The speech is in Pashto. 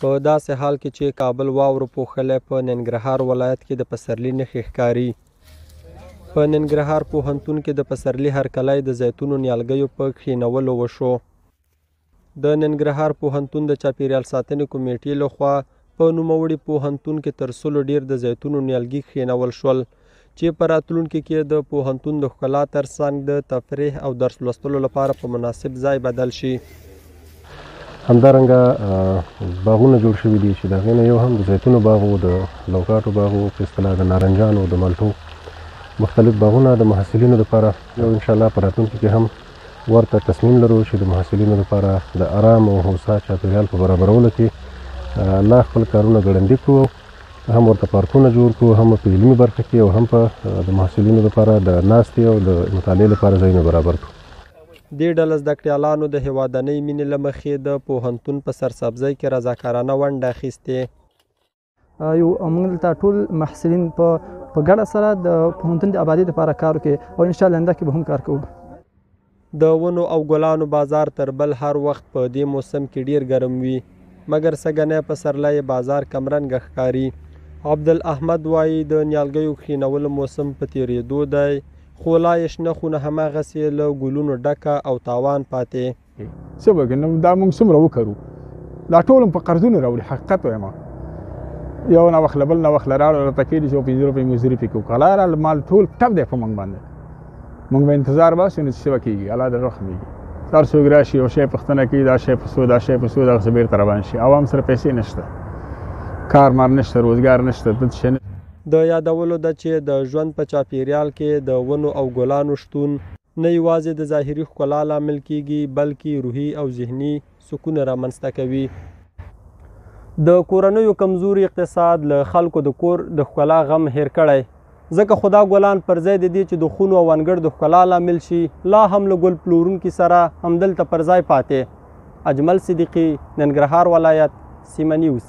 په داسې حال کې چې کابل واورو پوښلی، په ننګرهار ولایت کې د پسرلي نښې ښکاري. په ننګرهار پوهنتون کې د پسرلي هرکلی د زیتونو نیالګیو په کښینولو وشو. د ننګرهار پوهنتون د چاپیریال ساتنې کمیټې لخوا په نوموړي پوهنتون کې تر 100 ډېر د زیتونو نیالګي کښینول شول، چې په راتلونکي کې د پوهنتون د ښکلا ترڅنګ د تفریح او درس لوستلو لپاره په مناسب ځای بدل شي. همدارنګه باغونه جوړ شوي دي چې د هغې نه یو هم د زیتونو باغ و، د لوکاټو باغ و، په اصطلاح د نارنجانو، د مالټو مختلف باغونه د محصلینو لپاره. یو انشاءالله په راتلونکي کې هم ورته تصمیم لرو چې د محصلینو لپاره د ارام او هوسا چاپیریال په برابرولو کې لا خپل کارونه ګړندي کړو، هم ورته پارکونه جوړ کړو، هم په علمي برخه کې او هم په د محصلینو لپاره د ناستې او د مطالعې لپاره ځایونه برابر کړو. دې ډله زده کړیالانو د هېوادنۍ مینې له مخې د پوهنتون په سرسبزۍ کې رضاکارانه ونډه اخیستې. یو موږ دلته ټول محصلین په ګډه سره د پوهنتون د ابادۍ لپاره کار وکړي او انشاءالله آینده کې به هم کار کوو. د ونو او ګلانو بازار تر بل هر وخت په دې موسم کې ډېر ګرم وي، مګر سږنی پسرلی یې بازار کمرنګه ښکاري. عبدالاحمد وایي د نیالګیو کښینولو موسم په تېرېدو دی، خو لا یې شنه خونه هماغسې له ګلونو ډکه او تاوان پاتې. څه به وکړو، دا موږ څومره وکرو، دا ټول هم په قرضونو راوړي. حقیقت وایم، یو نه وخت له بل نه وخت له راوړه راته کېږي چې 5 روپۍ مزدوري پرې کوو. کله مال ټول ټپ دی په موږ باندې، موږ به انتظار باسو نو څه به کېږي، الله دې رحم وکړي. هر څوک راشي یو شی پوښتنه کوي، دا شی په څو، دا شی په څو، دغسې بېرته روان شي. عوام سره پیسې نشته، کار مار نشته، روزګار نشته، بل څه نه. د یادولو ده چې د ژوند په چاپیریال کې د ونو او ګلانو شتون نه یوازې د ظاهري ښکلا لامل کیږي، بلکې روحي او ذهني سکون رامنځته کوي. د کورنیو کمزوري اقتصاد له خلکو د کور د ښکلا غم هېر کړی، ځکه خو دا ګلان پر ځای د دې چې د خونو او انګړ د ښکلا لامل شي، لا هم له ګل پلورونکي سره همدلته پر ځای پاتې. اجمل صدیقي، ننګرهار ولایت، سیمه نیوز.